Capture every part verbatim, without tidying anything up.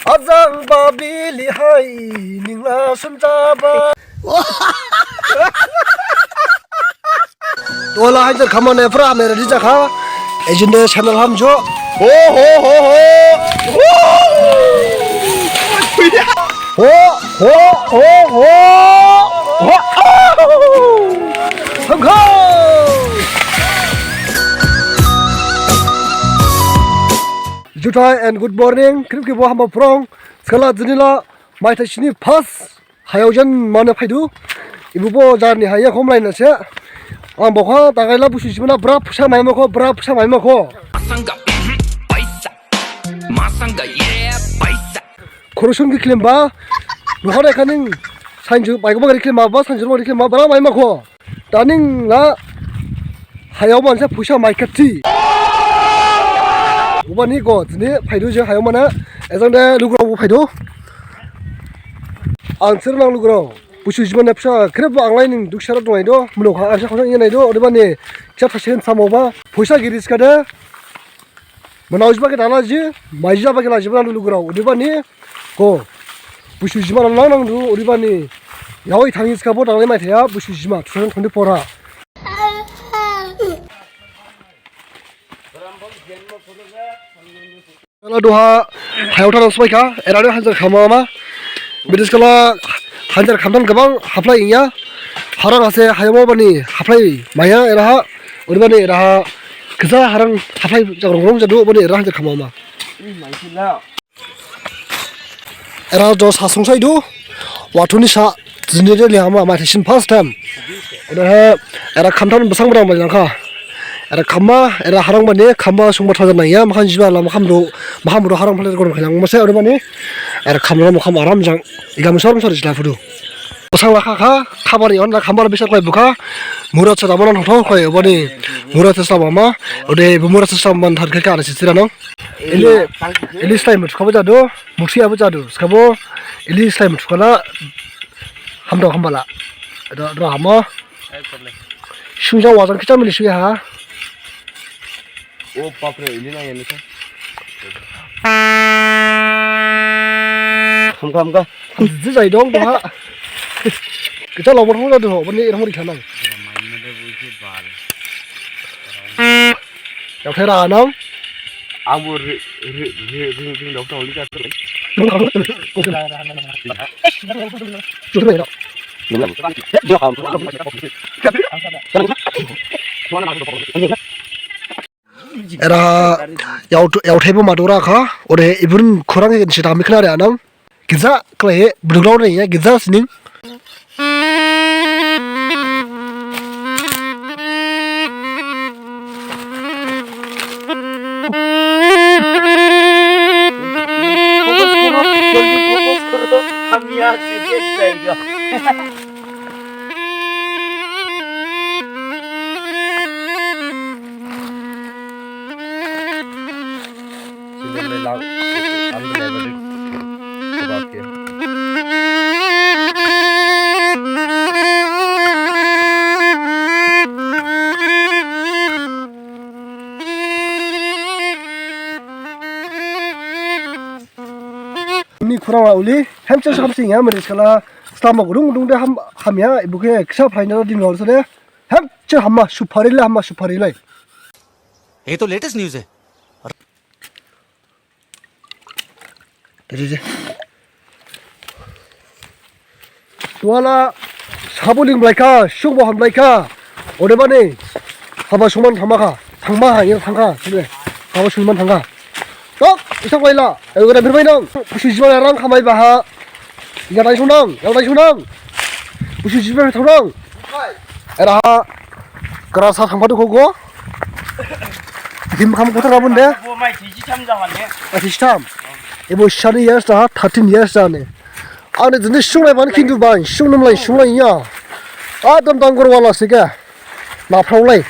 Ajang ba bili hai ningla sumjaba. Duhala hajar khamane pura mere dijakha. Ejinde channel hamjo. Ho, ho, ho, ho. Ho, ho, ho, ho. Ho. Hangkho. Juthai and good morning. Khrip khebo hamba phrong. Skala jinila maithai sini first hayao jen mane phaidu. Ibubo jarni haya khomlaina se. Ang bokha tagaila Busu jimana bra phusa maimakho, bra phusa maimakho. Masanga, mhm, paisa. Masanga, yeah, paisa. Khorosun gi khlimba. Nuhare khaning sanju baigo bagari khlimba ba sanju bagari khlimba bra maimakho. Daning la hayao mansa phuisa maikhati. Ubani go jini phaidu je hayao mana. Ejang de lugurao bo phaidu. Ang sir nang lugurao. Busu jimana phuisa khrip bo anglai ning duksa rok dong aido. Mulok ha arsa khosang iyan aido. Odebani kisa thasen samoba. Phuisa giri skade. Manau jiba khe dala ji, mai jiba khe la jiba nang lugurao. Odebani, ko, Busu jima nang nang du, odebani. Yaoi thangi skabo thanglai maithaya, Busu jima, two thousand twenty-four ha. Ala duha, hayao thana sbaikha, era de hajar khama ma. Bidi skala hajar khamthan gabang haplai inya. Harang ase hayao bani haplai maya era ha. Odebani era ha kisa harang haplai jagrong rong jadu bani era hajar khama ma. Era jo sasung saidu. Wathuni sa jini de lihama ma thisin first time. Odehe era khamthan basang brang bani langkha. Era khamma, era harang bani, khamma sungba thajar nangya, makhan jiba la, makhamdu, makhamdu harang phaler gorong khailang mase, ode bani, era khamma, makham aram jang, igam sorom sori jila phudu. Pasang lakha kha, khabari on la khamma la bisa khlai bukha, mura chara mana thotho khlai, bani, mura chara mama, ode bu mura chara man thar khe ka ara sisira nang. Ili, ili slai mut khabo jadu, muthi abo jadu, skabo, ili slai mut khala, hamdo hambala. Ado, ado hamo. Sungjang wajang khisa mili suya ha. O bapre, ini nang ini kha. Hamkha, hamkha. Jijai dong doha. Kita lawar hong jadu ho, bani erang ri khanang. Yaothai ra nang. Ang bo ri, ri, ri, ri, ri, dok, dok, li, ka, tu. Era yao, yaothai bo madura kha, ode ibrun khorang si dami khna re anang. Gija khlaihi, buduk laonai ya, gija sining. Focus karo, focus karo, hum yahan se dekh jayega. Ni khurang la uli, hamcha hamsing ya, meri skala, slama gudung gudung de ham, hamya, ibu khe kisa phaina din lor sade, hamcha hamma, supari lai, hamma supari lai. ये तो latest news है। Dede, dede. Duhala sabuling blaikha, sungbo hamlaikha. Odebani, haba sungman thangmakha, thangma ha, ira thangkha, sile. Haba sungman thangkha. Tok, isang baila, ewra birbai nang. Busu jiba rang khamai baha. Ira dai sunang, ira dai sunang. Busu jiba thonang. Era ha, kara sa thangphadu kho go. Dim kham kothar abun de. Bo mai thiji tham jawan ne. A thiji tham. Ebo sani years da, thirteen years da ne. Ani jini sunglai ban kintu ban, sungnum lai sunglai ya. Adam dangor wala sike. Na phaulai.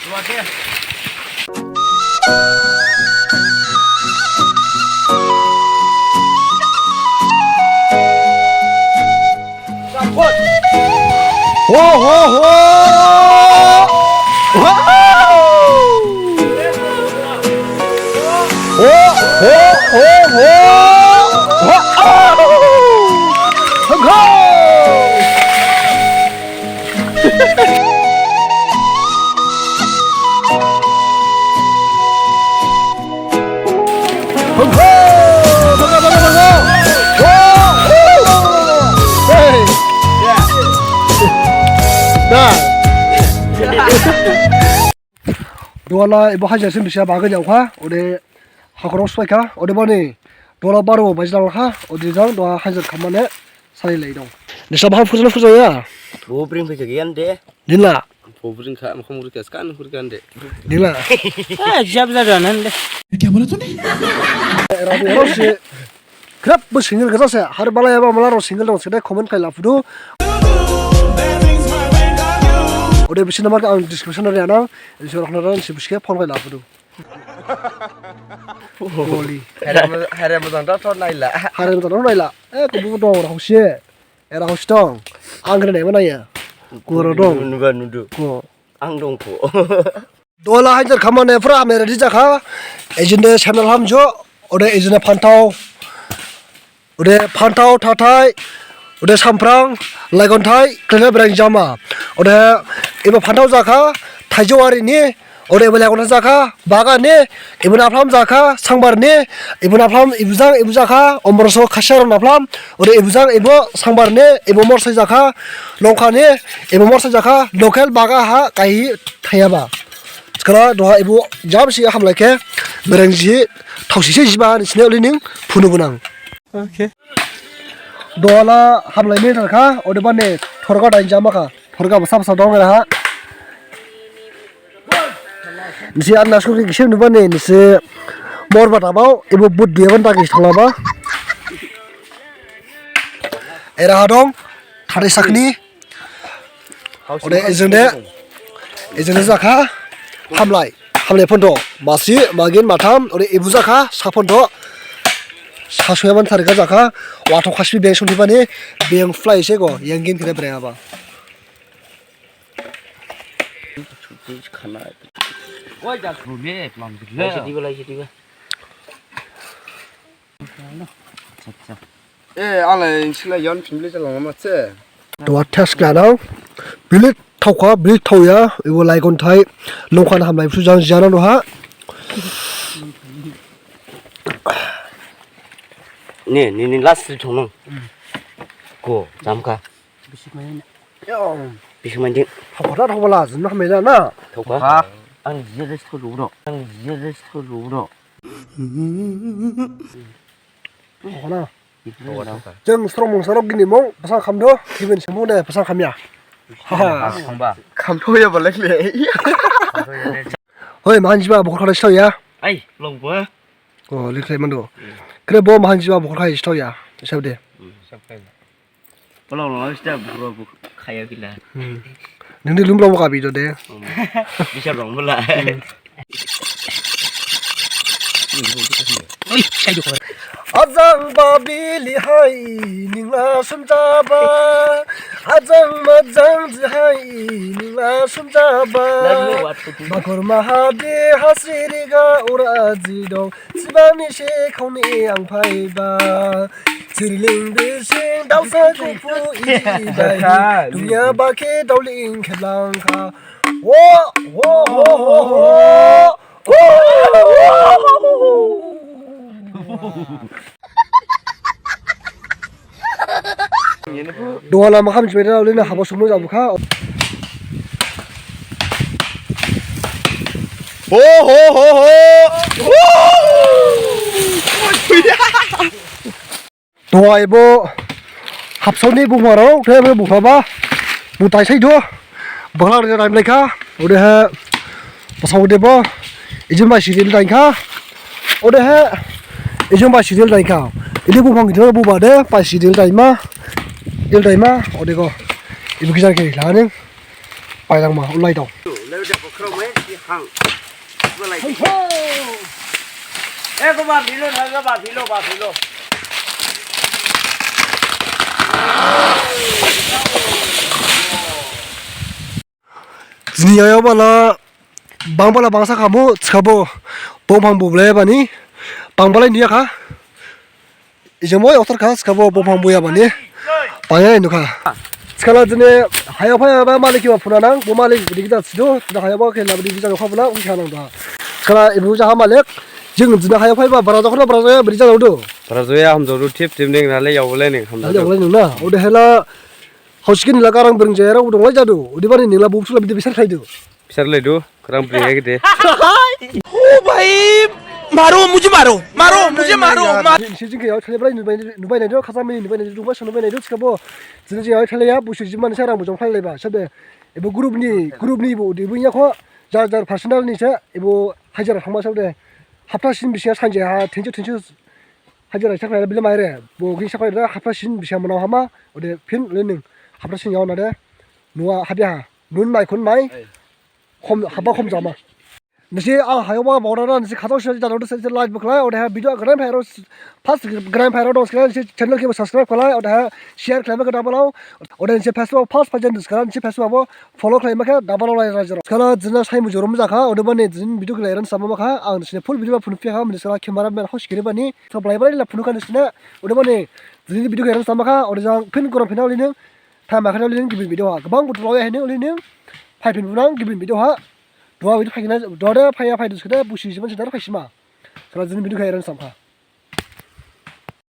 Ho, ho, ho! Ho! Ho, ho, ho, ho! Ho! Ho! Duha la ebo hajar sin bisa bagwi jaokha, ode hakhorok sbaikha, odebani duha la baro baji langkha, ode jang duha hajar khamane sari lai dong. Nisa baham phurjana phurjaya? Bo bring phai khagiyan de. Nila. Bo bring kha, makham hurkha, skan hurkha de. Nila. Eh, jab jab jana de. Kya bola tune? Era, era se. Khrip bo single gajase, har balai aba mala rok single dong, sede comment khai laphudu. Ode bisi number ang description ri anang, isi rok nara si bisi khe phone khai laphudu. Boli. Harem, harem jang da thor naila. Harem jang da thor naila. Eh, kubu dong, rok si. Eh, rok si dong. Ang kene naima naya. Kuro dong. Nuba nudu. Ko. Ang dong ko. Duha la hajar khamane phura ame ready jakha. Ejinde channel hamjo. Ode ejinde phanthao. Ode phanthao thathai. Ode samphrang. Laigonthai. Khlena bereng jama. Ode ebo phanthao jakha. Thaijowari ni. Ode ebo laigonthai jakha. Baga ni. Ebo naphlam jakha. Sangbar ni. Ebo naphlam ebo jang ebo jakha. Omroso khasiar naphlam. Ode ebo jang ebo sangbar ni. Ebo morsai jakha. Longkha ni. Ebo morsai jakha. Local baga ha. Kahi. Thayaba. Skala duha ebo jam si hamlai khe. Bereng ji. Thaosi se jiba ni sine uli ning. Phunu gunang. Okay. Duha la hamlai ni tharkha. Odebani thorga dain jama kha. Thorga basa basa dong era ha. Nisi anna suri gisem nubani nisi mor bata bao. Ebo but duyaban ta gis thanglaba. Era ha dong. Thari sakni. Ode ejende, ejende jakha, hamlai, hamlai phondo, masi, magin, matham, ode ebu jakha, sa phondo, sa suyaman tharikha jakha, wathok khasbi beng sungthibani, beng fly se go, yangin kene brengaba. Eh, alai sila yon phimli jalang ma se. Duha test khlai nang. Bilik thaokha, bilik thaoya. Ebo laigonthai. Longkhan hamlai bsu jang jana duha. Ni, ni, ni last thong nang. Ko, jamkha. Bisik main. Yo. Bisik main ding. Thaokha da thaokha la, jin hamai da na. Thaokha. Ang jia jes thau lu do. Ang jia jes thau lu do. Hona. Jeng strong mung sarok gini mung, pasang kham do, kiben semu de, pasang kham ya. Haha. Kham ba. Kham tho ya balek le. Hoi, mahan jiba bukhur khada sitau ya. Ai, long bo. Oh, liklai mando. Kre bo mahan jiba bukhur khada sitau ya. Sab de. Sab khai. Bolong long sida bukro buk khaya bila. Hmm. Nini lum long kabi do de. Bisa long bela. Hmm. Oi, sai do. Ajang babili hai ningla sumjaba. Ajang majang ji hai ningla sumjaba. Bakur mahade hasiri ga ura ji dong. Sibani se khoni ang phaiba. Sirling bising dausa kupu ibai. Dunia bakhe dauling kheblangkha. Wo, wo, wo, wo, wo. Duha lama kham jibeda ulina habo sumu jabukha. Ho, ho, ho, ho. Wo. Duha ebo habsaoni bungmarao, the ebo bungphaba, bung taisai do, bangla rida daimlaikha, odehe, basao debo, ijin bai sidil daikha, odehe, ijin bai sidil daikha, ili bungphang gidil buba de, bai sidil daima, dil daima, odego, ibu gijar kiri laning, pailangma, ulai dong. Leu de bokhro mai si hang. Malai. Hei ho. Eh, ko ba philo, na ba philo, ba philo. Jini yao bala, bang bala bangsa khamu, thikhabo, bongphang bublai bani, bang balai niya kha. Ijemo yao thar kha, thikhabo, bongphang buya bani, bangya nukha. Thikhala jini hayao phaiba malik kiba phuna nang, bo malik bidi gida thidu, jini hayao ba khe la bidi gida kha bula, ung kha nang da. Thikhala ibu jaha malik, jing jini hayao phaiba, bara jakhona bara jaya, bidi jaya udu. Bara jaya hamjaodu, thip thip ning, nale yao bole ning, hamjaodu. Nale yao bole ning na, ude hela, Hausikin la karang bring jaya rao dong lai jadu. Odebani ningla bubsu la bidi bisar khlaidu. Bisar khlaidu, karang bring ya gede. ओ भाई, मारो, मुझे मारो, मारो, मुझे मारो, मारो। Nisi jing khe yao thalai brai nubai, nubai naidu, khasa mini nubai naidu, dungba sa nubai naidu, thikhabo. Jini jing yao thalai ya, busu jima nisi rang bujong khlai laiba, sabde. Ebo group ni, group ni bo, ebo yakho, jar jar personal ni se, ebo hajira thangma sabde. Hapta sin bisi ya sanje ha, thinsu, thinsu, Hajira sakhlai bile maire, bo gini sakhlai da hapta sin bisi manao hama, ode phin lening hapta sin yao nade, nua habi ha, nun mai khun mai, khom haba khom jama. Nisi ang hayao ba baodada nisi khatao sila jadao se like bukhlai, ode ha video grand phairao, first grand phairao dong sekali nisi channel khe subscribe khlai, ode ha share khlai ma khe dabalao, ode nisi Facebook first phajen sekali nisi Facebook bo Follow khlai ma khe, double lai raja rao. Thikhala jini saimu jorom jakha, odebani jini video khe lairan sama kha, ang sini full video la phunu phiya kha, mini sala camera man host kiri bani, so blai blai la phunu kha nisi ne, odebani jini video khe lairan sama kha, ode jang phin gorom phin lining, time kha lining gibin video ha, gabang butu lawya hining lining, phai phin bunang gibin video ha, dua video phai kina, dua de phai ya phai dus kede, busi jiman sidar phai sima. Thikhala jini video khe lairan sama kha.